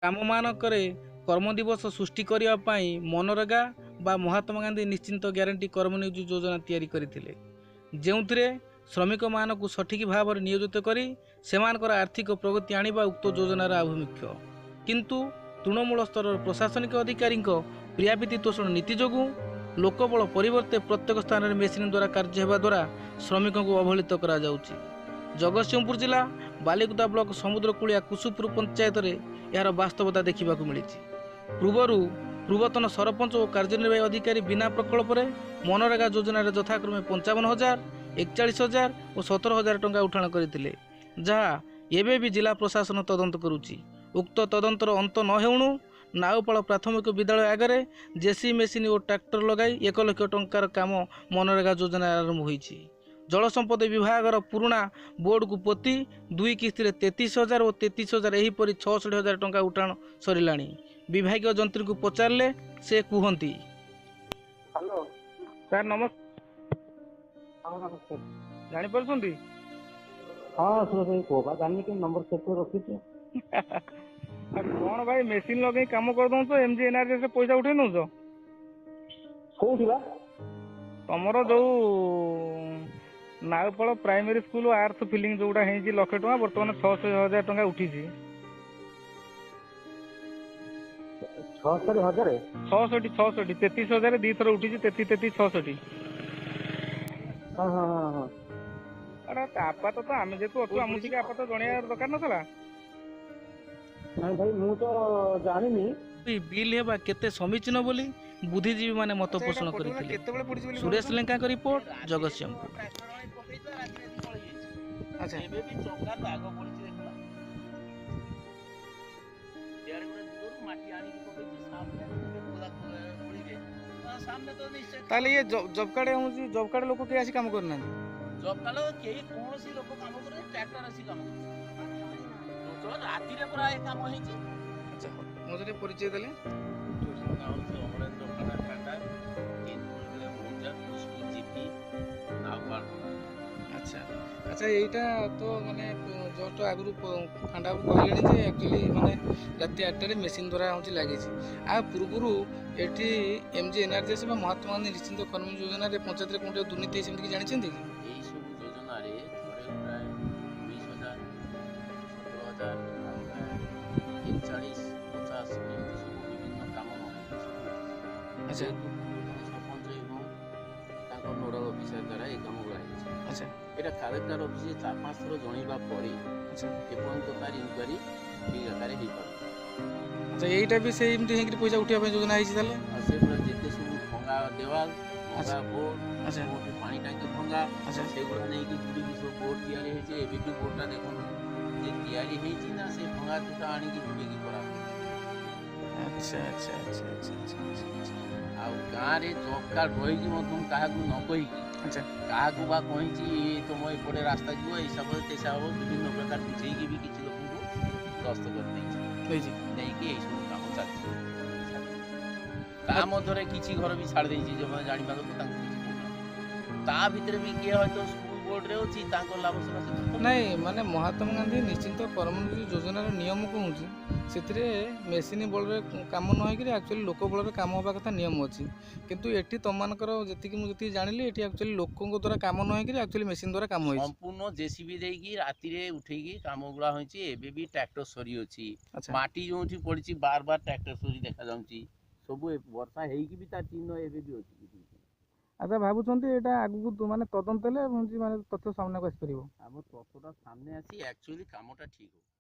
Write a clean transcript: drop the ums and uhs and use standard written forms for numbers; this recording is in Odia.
ଗ୍ରାମମାନଙ୍କରେ କର୍ମଦିବସ ସୃଷ୍ଟି କରିବା ପାଇଁ ମନରେଗା ବା ମହାତ୍ମା ଗାନ୍ଧୀ ନିଶ୍ଚିନ୍ତ ଗ୍ୟାରେଣ୍ଟି କର୍ମନିଯୁକ୍ତି ଯୋଜନା ତିଆରି କରିଥିଲେ, ଯେଉଁଥିରେ ଶ୍ରମିକମାନଙ୍କୁ ସଠିକ୍ ଭାବରେ ନିୟୋଜିତ କରି ସେମାନଙ୍କର ଆର୍ଥିକ ପ୍ରଗତି ଆଣିବା ଉକ୍ତ ଯୋଜନାର ଆଭିମୁଖ୍ୟ। କିନ୍ତୁ ତୃଣମୂଳ ସ୍ତରର ପ୍ରଶାସନିକ ଅଧିକାରୀଙ୍କ ପ୍ରିୟାପ୍ରୀତି ତୋଷଣ ନୀତି ଯୋଗୁଁ ଲୋକବଳ ପରିବର୍ତ୍ତେ ପ୍ରତ୍ୟେକ ସ୍ଥାନରେ ମେସିନ୍ ଦ୍ୱାରା କାର୍ଯ୍ୟ ହେବା ଦ୍ୱାରା ଶ୍ରମିକଙ୍କୁ ଅବହେଳିତ କରାଯାଉଛି। ଜଗତସିଂହପୁର ଜିଲ୍ଲା ବାଲିକୁଦା ବ୍ଲକ ସମୁଦ୍ରକୂଳିଆ କୁସୁପୁର ପଞ୍ଚାୟତରେ ଏହାର ବାସ୍ତବତା ଦେଖିବାକୁ ମିଳିଛି। ପୂର୍ବରୁ ପୂର୍ବତନ ସରପଞ୍ଚ ଓ କାର୍ଯ୍ୟନିର୍ବାହୀ ଅଧିକାରୀ ବିନା ପ୍ରକଳ୍ପରେ ମନରେଗା ଯୋଜନାରେ ଯଥାକ୍ରମେ 55,000, 41,000 ଓ 17,000 ଟଙ୍କା ଉଠାଣ କରିଥିଲେ, ଯାହା ଏବେ ବି ଜିଲ୍ଲା ପ୍ରଶାସନ ତଦନ୍ତ କରୁଛି। ଉକ୍ତ ତଦନ୍ତର ଅନ୍ତ ନ ହେଉଣୁ ନାଉପାଳ ପ୍ରାଥମିକ ବିଦ୍ୟାଳୟ ଆଗରେ ଜେସି ମେସିନ୍ ଓ ଟ୍ରାକ୍ଟର ଲଗାଇ 1 ଲକ୍ଷ ଟଙ୍କାର କାମ ମନରେଗା ଯୋଜନା ଆରମ୍ଭ ହୋଇଛି। ଜଳସମ୍ପଦ ବିଭାଗର ପୁରୁଣା ବୋର୍ଡକୁ ପୋତି 2 କିସ୍ତିରେ 33,000 ଓ 33,000 ଏହିପରି 66,000 ଟଙ୍କା ଉଠାଣ ସରିଲାଣି। ବିଭାଗୀୟ ଯନ୍ତ୍ରୀଙ୍କୁ ପଚାରିଲେ ସେ କୁହନ୍ତି। ହ୍ୟାଲୋ ସାର୍ ନମସ୍କାର। ହଁ, ନମସ୍କାର। ଜାଣିପାରୁଛନ୍ତି? ହଁ, ସୁରେଶ ଭାଇ କୁହ ବା, ଜାଣିନି କେମିତି ନମ୍ବର ସେଭ୍ କରି ରଖିଛି। ଆଉ କ'ଣ ଭାଇ, ମେସିନ୍ ଲଗେଇ କାମ କରିଦଉଛ, ଏମଜି ଏନଆରଜିଏସ୍ ପଇସା ଉଠେଇ ନଉଛ? କୋଉଠି ବା? ତମର ଯୋଉ ନାଉପାଳ ପ୍ରାଇମେରୀ ସ୍କୁଲ ଆର୍ଥ ଫିଲିଂ ଯୋଉଟା ହେଇଛି ଲକ୍ଷେ ଟଙ୍କା, ବର୍ତ୍ତମାନ 66,000 ଟଙ୍କା ଉଠିଛି। 66,000? 66, 66, 33,000 ଦିଥର ଉଠିଛି, 33 33 66। ହଁ ହଁ ହଁ ହଁ। ଆରେ ଆପାତତ ଆମେ ଯେହେତୁ ଅଛୁ, ଆମକୁ ଟିକେ ଆପାତତ ଜଣେଇବା ଦରକାର ନଥିଲା? ନାଇଁ ଭାଇ, ମୁଁ ତ ଜାଣିନି। ବିଲ୍ ହେବା କେତେ ସମୀଚୀନ ବୋଲି ବୁଦ୍ଧିଜୀବୀ ମାନେ ମତ ପୋଷଣ କରିଥିଲେ। ସୁରେଶ ଲେଙ୍କାଙ୍କ ରିପୋର୍ଟ, ଜଗତସିଂହପୁର। ଆଚ୍ଛା, ଏବେ ବି ଚକା ଦାଗ ପଡ଼ିଛି ଦେଖୁନ। ଇଆଡ଼େ ଗୋଟେ ଦୂରରୁ ମାଟି ଆଣିକି ପକେଇଛି ସାମନେ। ଖୋଳା ଖୋଳିବେ ସାମନେ ତ ନିଶ୍ଚୟ। ତାହେଲେ ଇଏ ଜବ୍ କାର୍ଡ ହେଉଛି, ଜବ୍ କାର୍ଡ ଲୋକ କେହି ଆସି କାମ କରୁନାହାନ୍ତି? ଜବ୍ କାର୍ଡ କେହି କୌଣସି ଲୋକ କାମ କରୁନି, ଟ୍ରାକ୍ଟର ଆସି କାମ କରୁଛି। ରାତିରେ ପୁରା ଏ କାମ ହେଇଛି। ଆଚ୍ଛା, ମୋତେ ଟିକେ ପରିଚୟ ଦେଲେ। ନାଁ ହେଉଛି ଅମରେନ୍ଦ୍ର ପଣ୍ଡା ଖାଣ୍ଡା, ମୌଜା କୁସୁପୁର ଜିପି, ନାଉପାଳ। ଆଚ୍ଛା ଆଚ୍ଛା, ଏଇଟା ତ ମାନେ ଜଷ୍ଟ ଆଗରୁ ଖାଣ୍ଡା ବାବୁ କହିଲେଣି ଯେ ଆକ୍ଚୁଆଲି ମାନେ ରାତି 8ଟାରେ ମେସିନ୍ ଦ୍ୱାରା ହେଉଛି ଲାଗିଛି। ଆ ପୂର୍ବରୁ ଏଠି ଏମ୍ ଜି ଏନ୍ଆର୍ଜିଏସ୍ ବା ମହାତ୍ମା ଗାନ୍ଧୀ ନିଶ୍ଚିନ୍ତ କର୍ମ ଯୋଜନାରେ ପଞ୍ଚାୟତରେ କେଉଁଠି ଦୁର୍ନୀତି ହେଇଛି ସେମିତି କିଛି ଜାଣିଛନ୍ତି କି? ଏଇସବୁ ଯୋଜନାରେ ଥରେ ପ୍ରାୟ 20,000, 17,000, ଆଉ ପ୍ରାୟ 41, 50 ଏମିତି ସବୁ ବିଭିନ୍ନ କାମ ନ ହେଇକି ସବୁ ଉଠିଛି। ଯେହେତୁ ପୂର୍ବତନ ସରପଞ୍ଚ ଏବଂ ତାଙ୍କ ନୋଡ଼ାଲ ଅଫିସର ଦ୍ୱାରା ଏ କାମ ଗୁଡ଼ା ହେଇଛି। ଏଇଟା କଲେକ୍ଟର ଅଫିସରେ 4 5 ଥର ଜଣେଇବା ପରେ ଏପର୍ଯ୍ୟନ୍ତ ତାର ଇନକ୍ୱାରି ଠିକ୍ ଆକାରରେ ହେଇପାରୁନି। ଆଚ୍ଛା, ଏଇଟା ବି ସେମିତି ହେଇକିରି ପଇସା ଉଠିବା ପାଇଁ ଯୋଜନା ହେଇଛି ତାହେଲେ? ଆଉ ସେଗୁଡ଼ା ଯେତେ ସବୁ ଭଙ୍ଗା ଦେୱାଲ, ଭଙ୍ଗା ବୋର୍ଡ, କୋଉଠି ପାଣି ଟାଙ୍କି ଭଙ୍ଗା, ସେଗୁଡ଼ା ନେଇକି ଯୋଡ଼ିକି ସବୁ ବୋର୍ଡ ତିଆରି ହେଇଛି। ଏବେ ବି ବୋର୍ଡଟା ଦେଖନ୍ତୁ ଯେ ତିଆରି ହେଇଛି ନା ସେ ଭଙ୍ଗା ଚୁଟା ଆଣିକି ଯୋଡ଼ିକି କରା। ଆଚ୍ଛା ଆଚ୍ଛା ଆଚ୍ଛା ଆଚ୍ଛା ଆଚ୍ଛା ଆଚ୍ଛା ଆଚ୍ଛା। ଆଉ ଗାଁରେ ଜବ୍ କାର୍ଡ ରହିକି ମଧ୍ୟ କାହାକୁ ନ କହିକି, କାହାକୁ ବା କହିଛି ତୁମ ଏପଟେ ରାସ୍ତା ଯିବ, ଏଇ ହିସାବରେ ତେସା ହବ, ବିଭିନ୍ନ ପ୍ରକାର ବୁଝେଇକି ବି କିଛି ଲୋକଙ୍କୁ ଦସ୍ତ କରିଦେଇଛି। ହେଇଛି। ନେଇକି ଏଇସବୁ କାମ ଚାଲିଛି। ତା ମଧ୍ୟରେ କିଛି ଘର ବି ଛାଡ଼ି ଦେଇଛି, ଯେଉଁମାନେ ଜାଣିପାରନ୍ତୁ ତାଙ୍କୁ କିଛି କହୁନାହାନ୍ତି। ତା ଭିତରେ ବି କିଏ ହୟତ ସ୍କୁଲ ବୋର୍ଡରେ ଅଛି, ତାଙ୍କ ଲାଭ ସକାଶେ। ନାଇଁ, ମାନେ ମହାତ୍ମା ଗାନ୍ଧୀ ନିଶ୍ଚିନ୍ତ କର୍ମନିଯୁକ୍ତି ଯୋଜନାର ନିୟମ କହୁଛି, ସେଥିରେ ମେସିନ୍ ବଳରେ କାମ ନ ହେଇକିରି ଆକ୍ଚୁଆଲି ଲୋକ ବଳରେ କାମ ହେବା କଥା ନିୟମ ଅଛି। କିନ୍ତୁ ଏଠି ତମମାନଙ୍କର ଯେତିକି ମୁଁ ଯେତିକି ଜାଣିଲି, ଏଠି ଆକ୍ଚୁଆଲି ଲୋକଙ୍କ ଦ୍ୱାରା କାମ ନ ହେଇକିରି ଆକ୍ଚୁଆଲି ମେସିନ୍ ଦ୍ୱାରା କାମ ହେଇଛି। ସମ୍ପୂର୍ଣ୍ଣ ଜେସିବି ଦେଇକି ରାତିରେ ଉଠେଇକି କାମ ଗୁଡ଼ା ହେଇଛି। ଏବେ ବି ଟ୍ରାକ୍ଟର ସରି ଅଛି। ମାଟି ଯେଉଁଠି ପଡ଼ିଛି ବାର ବାର ଟ୍ରାକ୍ଟର ସରି ଦେଖାଯାଉଛି ସବୁ। ଏ ବର୍ଷା ହେଇକି ବି ତା ଚିହ୍ନ ଏବେ ବି ଅଛି କିଛି କିଛି। ଆଚ୍ଛା, ଭାବୁଛନ୍ତି ଏଇଟା ଆଗକୁ ମାନେ ତଦନ୍ତ ହେଲେ ହେଉଛି ମାନେ ତଥ୍ୟ ସାମ୍ନାକୁ ଆସିପାରିବ? ଆମ ତଥ୍ୟଟା ସାମ୍ନା ଆସି ଆକ୍ଚୁଆଲି କାମଟା ଠିକ୍ ହବ।